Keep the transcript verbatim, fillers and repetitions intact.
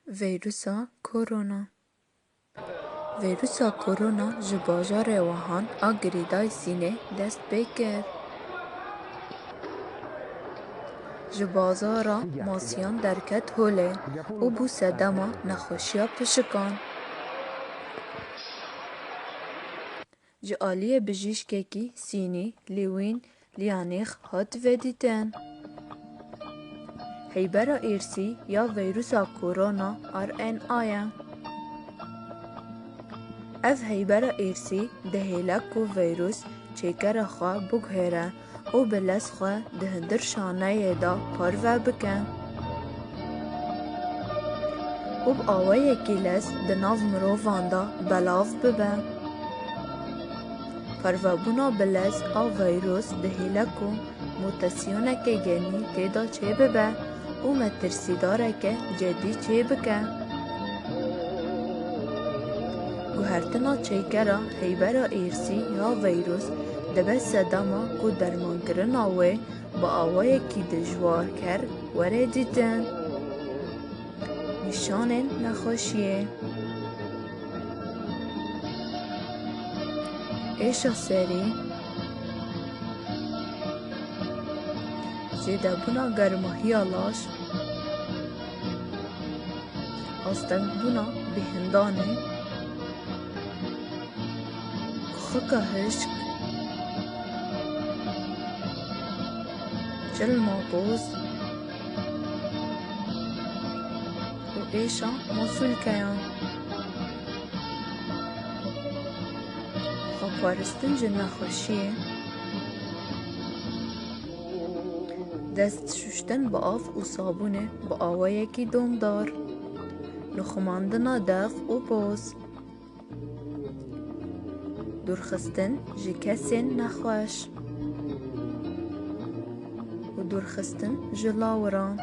Vîrusa Korona. Vîrusa Korona ji bajarê Wuhan a girêdayî Sînê dest pê kir. Ji bazara masiyan derket holê û bû sedema nexweşiya pişikan. Ji aliyê bijîşkekî Sînî Liwîn Lianîx hat vedîtin. Heybera êrsî ya vîrusa Korona R N A ye. Ev heybera êrsî dihêle ku vîrus çêkera xwe biguhêre û bi lez xwe di hundir şaneyê de parve bike û bi awayekî lez di nav mirovan de belav bibe. Parvebûna bi lez a vîrus dihêle ku mutasyoneke genî tê de çêbibe û metirsîdareke cedî çêbike. Guhertina çêkera heybera êrsî ya vîrus dibe sedema ku dermankirina wê bi awayekî dijwarker were dîtin. Nîşanên nexweşiyê. Êşa serî, zêdebûna germahiya laş, astengbûna bêhindanê, xika hişk, çilma boz û êşa masûlkeyan. Xweparistin ji nexweşiyê. Dest şuştin bi av û sabûnê bi awayekî domdar. Nixumandina dev û boz. Dûrxistin ji kesên nexweş û dûrxistin ji lawiran.